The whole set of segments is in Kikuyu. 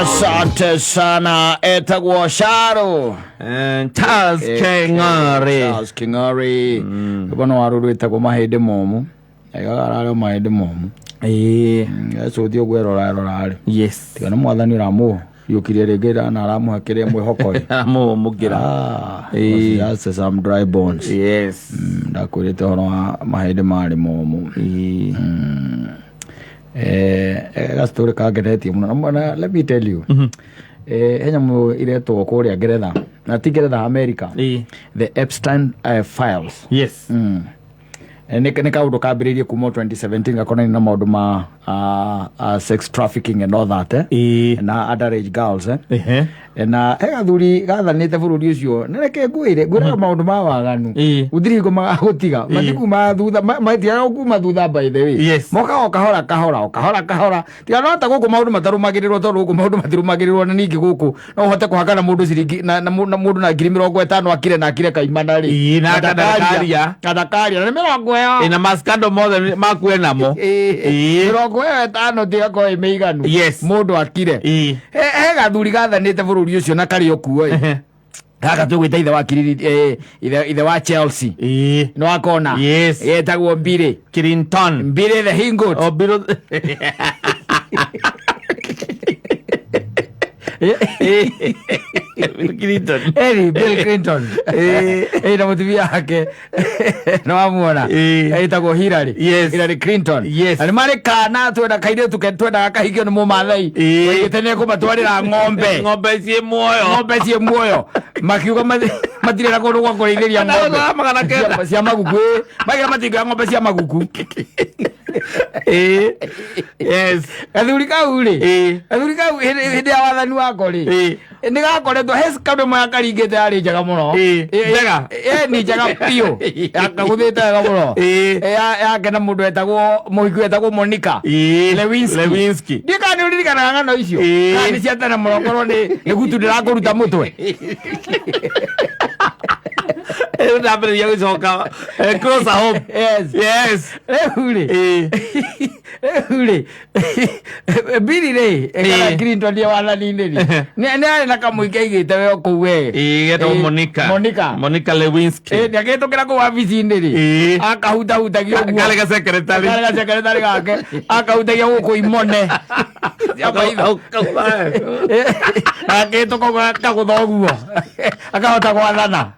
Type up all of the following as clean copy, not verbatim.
Asante sana, etagwo Sharo. Charles Keng'ori. Charles King'ori. Rwĩmbo nĩ waru rwĩtagwo mahĩndĩ momũ. Aigaga ararĩ o mahĩndĩ momũ. Ecũthia ũguo erora rĩ. Tiga nĩ mwathani ũramũriũkirie rĩngĩ na aramũhe kĩrĩa mwĩhoko rĩ. Aramũmũkĩra. Ah, Ĩĩ. just some dry bones. Ndakwĩrĩte ũhoro wa mahĩndĩ marĩ momũ. Gastory kangenetie mũno. Na let me tell you. He nyamũ iretwo kũrĩa Ngeretha. Na ti Ngeretha, America. The Epstein files. Nĩ kaũndũ kambĩrĩirie kuma 2017 gakonainie na maũndũ ma sex trafficking and all that, eh? Na underage girls, eh? Na he gathuri gathanĩte bũrũri ũcio, na reke ngwĩre, ngwĩraga maũndũ ma waganu gũtirĩ hingo magagũtiga, matikuma thutha, matigaga kuma thutha, by the way. Mokaga o kahora kahora, o kahora kahora, tiga no ta gũkũ maũndũ matarũmagĩrĩrwo, tondũ gũkũ maũndũ matirũmagĩrĩrwo, na ningĩ gũkũ no ũhote kũhakana mũndũ ciringi na mũndũ na 50,000 akire na akire kaimana rĩ. Ĩĩ, na ndakaria. Na ndakaria na nĩ mĩrongo ĩyo. Ĩna maskando mothe makue namo. 50 tigakorwo ĩ mĩiganu. Mũndũ akire. He gathuri gathanĩte bũrũri ũcio na karĩ o kuo ĩ. Gaka tũgwĩta ithe wa kiriri, ithe wa Chelsea. Nĩ wakona? Yes. Getagwo Mbirĩ. Clinton. Mbirĩ the Hingot. O Bill. Bill Clinton. Eri Bill Clinton. Na mũtumia wake nĩ wamuona? Etagwo Hillary. Hillary Clinton. Na nĩ marĩ kana twenda kairĩtu twendaga kahikio nĩ mũmathai. Oigĩte nĩ ekũmatwarĩra ng'ombe. Ng'ombe ciĩ muoyo. Ng'ombe ciĩ muoyo. Makiuga matirĩ na kũndũ gwa kũrĩithĩria ng'ombe. 900. Cia maguku ĩ. Makiuga matingoya ng'ombe cia maguku. Gathuri kau rĩ. Gathuri kau hĩndĩ ya wathani wako rĩ. Nĩ gakoretwo he kaũndũ ĩmwe yakaringĩte yarĩ njega mũno. Njega? Ni njega biũ. Yakagũthĩte wega mũno. Yake na mũndũ wetagwo mũhiki wetagwo Monica Lewinsky. Lewinsky. Ndiũ kana nĩ ũririkanaga ng'ano icio. Ĩĩ. Kana nĩ cia tene mũno, korwo nĩ gutu ndĩrakũruta mũtwe. Rĩu ndambĩrĩria gũcoka closer home. Rĩu rĩ. Rĩu rĩ. Bili rĩ, kana Clinton ye wathani-inĩ rĩ. Nĩ arĩ na kamũingĩ aigĩte we o kũu we. Getagwo Ĩĩ, Monica. Monica. Monica Lewinsky. Nĩ agĩtũkĩra kũu wabici-inĩ rĩ. Akahutahutagia ũguo. Karĩ ga secretary. Karĩ ga secretary gake. Akahutagia gũkũ imone cia maitho. Akĩhĩtũka ũguo akagũtha ũguo. Akahota gwathana.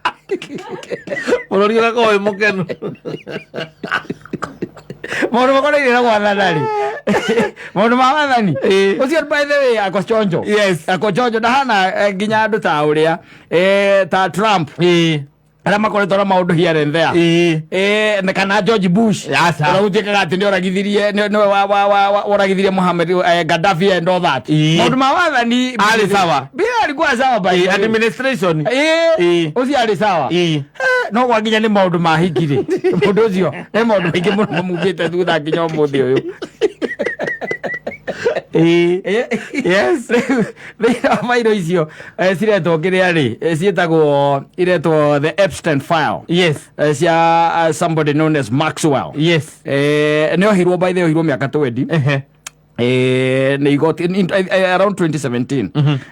Bũrũri ũgakorwo wĩ mũkenu. Maũndũ makonainie na gwathana rĩ, maũndũ ma wathani ũcio, by the way, ako chonjo. Ako chonjo ndahana nginya andũ ta ũrĩa ta Trump arĩa makoretwo na maũndũ here and there. Na kana George Bush. Aca. Ũrĩa gũtuĩkaga atĩ nĩ oragithirie nĩwe oragithirie Muhammad Gaddafi and all that. Maũndũ ma wathani. Arĩ sawa. Bila alikuwa sawa, by the way. Administration. Ũcio arĩ sawa. No gwa nginya nĩ maũndũ ma hiki rĩ, mũndũ ũcio nĩ maũndũ maingĩ mũno mamumĩte thutha nginya ũmũthĩ ũyũ. Rĩu thĩinĩ wa bairo icio ciretwo kĩrĩa rĩ, ciĩtagwo iretwo the Epstein file. Cia somebody known as Maxwell. Nĩ ohirwo, by the way, ohirwo mĩaka 20. Nĩ igoti around 2017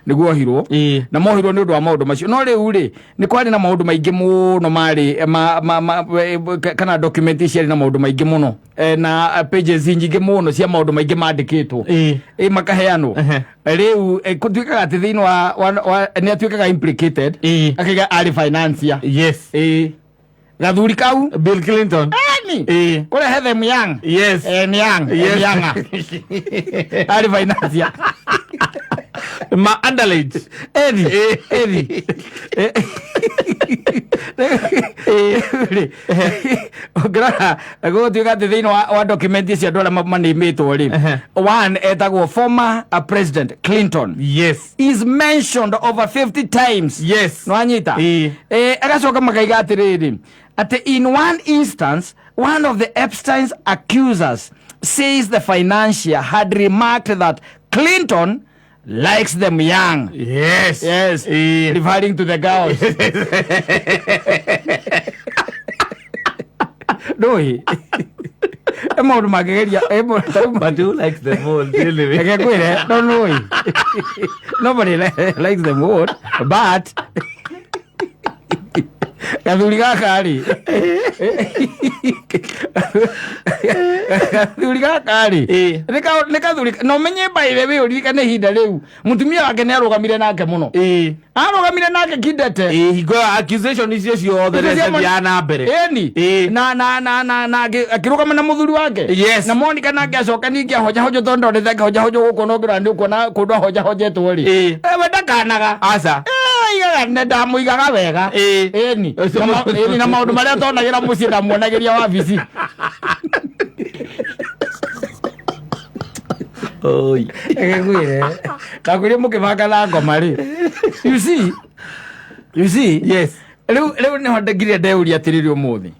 nĩguo ohirwo. Na mohirwo nĩ ũndũ wa maũndũ macio, no rĩu rĩ, nĩ kwarĩ na maũndũ maingĩ mũno marĩ kana document ciarĩ na maũndũ maingĩ mũno, na pages nyingĩ mũno cia maũndũ maingĩ mandĩkĩtwo. Makaheanwo. Rĩu kũtuĩkaga atĩ thĩinĩ wa nĩ atuĩkaga implicated. Akaiga arĩ financier. Gathuri kau. Bill Clinton. Ani kũrehe them young. Nĩ young. Young arĩ financier. Ma underage. Eri eri rĩ, ũngĩrora gũgũtuĩka atĩ thĩinĩ wa document icio andũ arĩa manĩmĩtwo rĩ, one etagwo former President Clinton is mentioned over 50 times. Nwanyita? Agacoka makaiga atĩrĩrĩ, atĩ in one instance one of the Epstein's accusers says the financier had remarked that Clinton likes them young. Yes. Referring to the girls. Ndũĩ. E maũndũ mangĩgeria e ta rĩu. But who likes them all, really? Reke ngwĩre, no nũĩ nobody likes them all, but gathuri gaka rĩ, gathuri gaka rĩ, nĩ kathuri na ũmenye, by the way, ũririkane ihinda rĩu mũtumia wake nĩ arũgamire nake mũno, arũgamire nake kidete. Ĩĩ, hingo ya accusation icio ciothe Icio cia nĩ na mbere. Ĩni. Na akĩrũgama na mũthuri wake. Na Monica nake acoka ningĩ ahojahojo, tondũ ndonete akĩhojahojo gũkũ, no ngĩrora nĩ ũkuona kũndũ ahojahojetwo rĩ. We ndakanaga. Aca. Aigaga nĩ ndamũigaga wega. Ĩni. Ũcio Ĩni, na maũndũ marĩa tonagĩra mũciĩ ndamuonagĩria wabici. Oi. Ngwĩre, ndakwĩrie mũkĩbanga na ngoma rĩ, you see, you see. Rĩu nĩho ndengire ndeuria atĩrĩrĩ, ũmũthĩ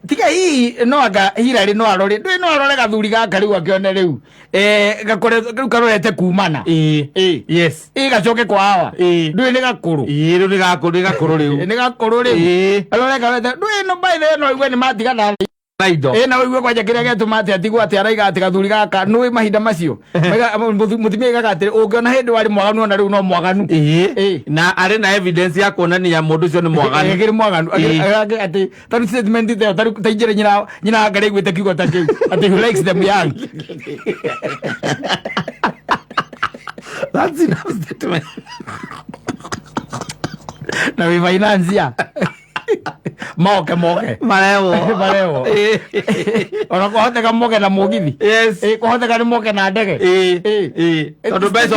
tiga hihi no anga Hillary no arore, ndũĩ no arore gathuri gaka rĩu akĩone rĩu gakore rĩu karorete kumana. Ĩ gacoke kwa hawa. Ndũĩ nĩ gakũrũ. Ĩĩ, rĩu nĩ gakũrũ rĩu. Nĩ gakũrũ rĩu. Arore karorete, ndũĩ no, by the way, no igue nĩ matigana. Na indo. Ĩ na ũigue kwanja kĩrĩa gĩatũma atĩ atigwo, atĩ araiga atĩ gathuri gaka nũĩ mahinda macio mũtumia aigaga atĩ ũngĩona hĩndĩ warĩ mwaganu, ona rĩu no mwaganu. Na arĩ na evidence ya kuonania mũndũ ũcio nĩ mwaganu. Akĩrĩ mwaganu. Atĩ tarĩu statement ta ĩyo, tarĩu ta ingĩrĩ nyina anga rĩiguĩte kiugo ta kĩu atĩ "Who likes them young". That's enough statement. Na wĩ financier moke moke. Marewo. Marewo. Ona kũhoteka moke na mũgithi. Ĩ kũhoteka nĩ moke na ndege. Tondũ mbeca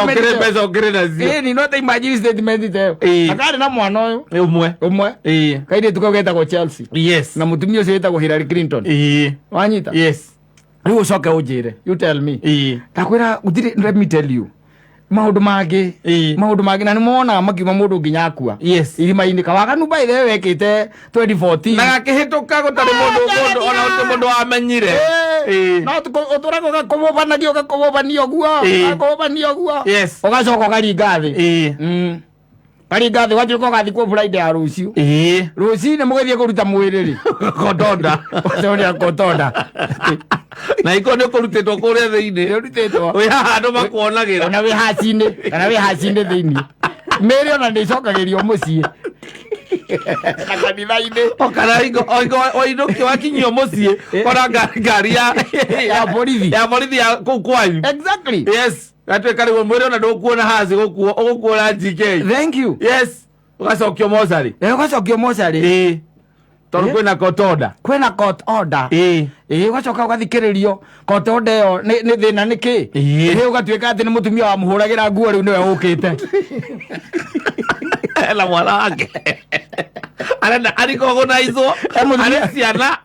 ũkĩrĩ nacio. Ĩ ni no ta imagine statement ta ĩyo. Akarĩ na mwana ũyũ ũmwe. Ũmwe. Kairĩtu kau getagwo Chelsea. Na mũtumia ũcio wĩtagwo Hillary Clinton. Wanyita? Yes. Rĩu ũcoke ũnjĩre, you tell me. Ndakwĩra gũtirĩ, let me tell you, maũndũ mangĩ, maũndũ mangĩ na nĩ monaga makiuma mũndũ nginya akua irima-inĩ kawaganu, by the way, wekĩte 2014. Na gakĩhĩtũka gũtarĩ mũndũ ona gũtirĩ mũndũ wamenyire. No ũtũraga ũgakũbũbanagia, ũgakũbũbania ũguo, ũgakũbũbania ũguo, ũgacoka ũkaringa thĩ. Karinga thĩ, ũgatuĩka ũgathiĩ Friday ya rũciũ, rũcinĩ mũgĩthiĩ kũruta mwĩrĩ rĩ, kotonda. Ũcemania kotonda. Na iko nĩ ũkũrutĩtwo kũrĩa thĩinĩ. Nĩ ũrutĩtwo. Wĩ haha andũ makuonagĩra. Ona wĩ haci-inĩ, kana wĩ haci-inĩ thĩinĩ, mĩrĩ ona nĩ ĩcokagĩrio mũciĩ na kanitha-inĩ. O kana hingo wainũkio wakinyio mũciĩ kona ngari ya Ya borithi. Ya borithi ya kũu kwanyu. Yes, gatuĩka rĩu mwĩrĩ ona ndũkuona haci gũkuo ũgũkuona GK. Thank you. Yes, ũgacokio mocarĩ. Ũgacokio mocarĩ. Tondũ kwĩna court order. Kwĩna court order. Ĩ ũgacoka ũgathikĩrĩrio court order ĩyo nĩ thĩna nĩ kĩ. Ĩ ũgatuĩka atĩ nĩ mũtumia wamũhũragĩra nguo rĩu nĩwe ũkĩte. Na mwana wake arenda arikogonaizwo. Arĩ ciana.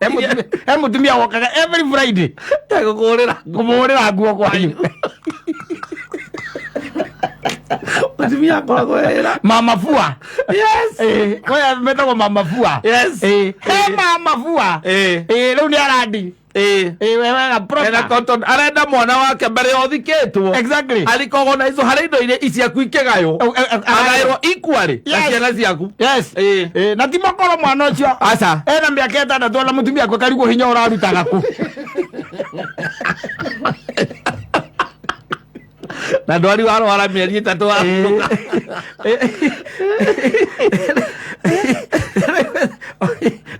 He mũtumia wokaga every Friday gũkũrĩra kũmũhũrĩra nguo kwanyu. Mũtumia akoragwo wĩra. Mama fua. Koya metagwo mama fua. He mama fua. Rĩu nĩ arandi. Ĩ we wega Ena proper. arenda mwana wake mbere ya ũthikĩtwo arikogonaizwo harĩ indo iria iciaku ikĩgaywo, agaĩrwo equally na ciana ciaku. Na ti makoro mwana ũcio Aca. ena mĩaka 6 ona mũtumia akwe karigwo hinya ũrarutaga kũ. Na ndwari warwara mĩeri 3 warũka.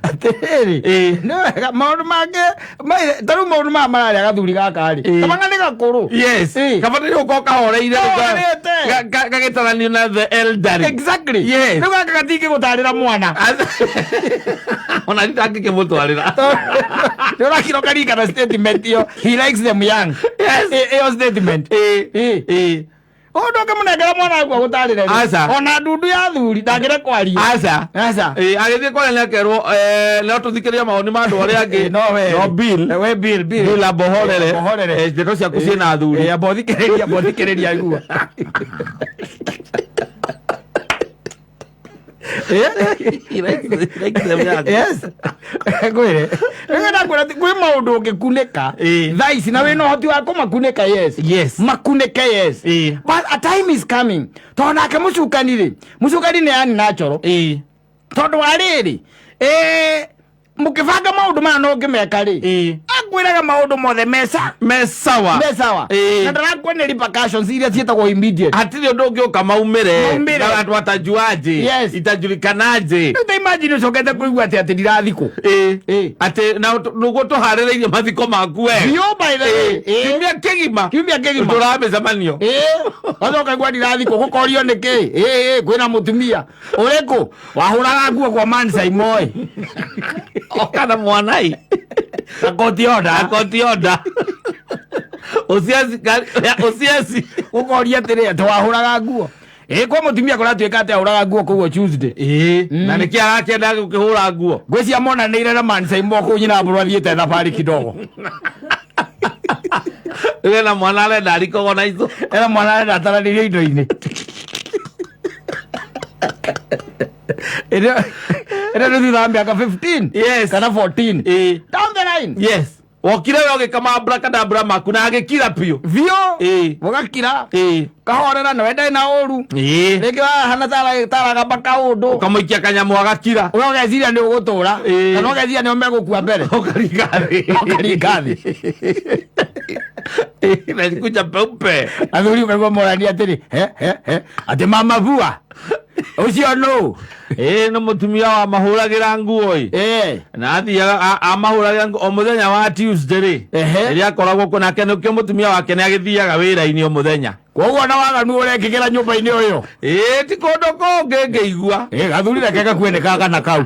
Atĩrĩrĩ, nĩ wega maũndũ mangĩ ta rĩu maũndũ maya mararĩa gathuri gaka rĩ, kabanga nĩ gakũrũ. Kabataire gũkorwo kahoreire. Kahorete. Gagĩtaranio na the elderly. Rĩu gaka gatingĩgũtarĩra mwana. Ona nditangĩkĩmũtwarĩra. Nĩ ũrakira ũkaringana statement ĩyo, "He likes them young". Ĩyo statement. Ũndũ ũngĩmũnengera mwana waku agũtarĩre rĩ, Aca. ona ndundu ya thuri ndangĩre kwaria. Aca. Aca. Agĩthiĩ kwaria nĩ akerwo, no tũthikĩrĩrie mawoni ma andũ arĩa angĩ. No we no Bill. We Bill, Bill. Bill amba ũhorere. Ũhorere. Ndeto ciaku ciĩna athuri. Amba ũthikĩrĩrie, amba ũthikĩrĩrie aigua. Yes, ngwĩre nĩgetha ngwĩra atĩ kwĩ maũndũ ũngĩkunĩka thaa ici na wĩna ũhoti wa kũmakunĩka, yes, makunĩke, yes, but a time is coming, tondũ nake mũcukani rĩ, mũcukani nĩ yani natural, tondũ wa rĩrĩ, mũkĩbanga maũndũ maya no ũngĩmeka rĩ. Akwĩraga maũndũ mothe mesa Me sawa. Me sawa. Ĩĩ. Na ndarakuonia repercussions iria ciĩtagwo immediate. Hatirĩ ũndũ ũngĩ ũka maumĩre. Maumĩre. Na andũ atajuaje. Yes. Itajulikanaje. Rĩu ta imagine ũcokete kũigua atĩ atĩ ndirathikwo. Ĩĩ. Ĩĩ. Atĩ na nĩguo tũharĩrĩirie mathiko maku wega. Biũ, by the way. Ĩĩ. Kiumia kĩgima. Kiumia kĩgima. Tũraga mĩcemanio. Ĩĩ, wacoka igua ndirathikwo, gũkorio nĩ kĩ? Ĩĩ, ĩĩ, kwĩna mũtumia ũrĩkũ wahũraga nguo kwa Mansaimoi. Oka na mwanai. Na koti order. Na koti order. Uciaci uciaci. Gũkoria atĩrĩ, atĩ wahũraga nguo, ĩĩ, kwa mũtumia kũratuĩka atĩ ahũraga nguo kũu Tuesday. Ĩĩ. Na nĩkĩ arakĩenda gũkĩhũra nguo? Ngwĩciria monanĩire na Mansaimo kũu nyina mbũrũ athiĩte thabarĩ kidogo. Rĩu ena mwana arenda arikogwo na ico. Ena mwana arenda ataranĩrio indo-inĩ. Ĩrĩa ĩrĩa nĩ thutha wa mĩaka 15 Yes. kana 14 Ĩĩ. down the line. Yes. Wokire we ũgĩkama abracadabra maku na agĩkira biũ. Biũ. Ĩĩ. Mũgakira. Ĩĩ. Kahorera na wenda na ũru. Ĩĩ. Rĩngĩ wahana taragamba kaũndũ. Ũkamũikia kanyamũ agakira. We ũgeciria nĩ ũgũtũra. Ĩĩ. Kana ũgeciria nĩo megũkua mbere. Ũkaringa thĩ. Ũkaringa thĩ. Ĩĩ, na kuja peupe. Athuri ũkaigua morania atĩrĩ, he he he, atĩ mama bua ũcio nũ? Ĩĩ, nĩ mũtumia wa mahũragĩra nguo ĩ. Ĩĩ. Na athiaga amahũragĩra nguo o mũthenya wa Tuesday rĩ. Rĩrĩa akoragwo kuo nake nĩkĩo mũtumia wake nĩ agĩthiaga wĩra-inĩ o mũthenya. Koguo na waganu ũrekĩkĩra nyũmba-inĩ ũyũ. Ĩĩ, ti kũndũ kũngĩ ngĩigua. Ĩĩ, gathuri reke gakue nĩ kagana kau.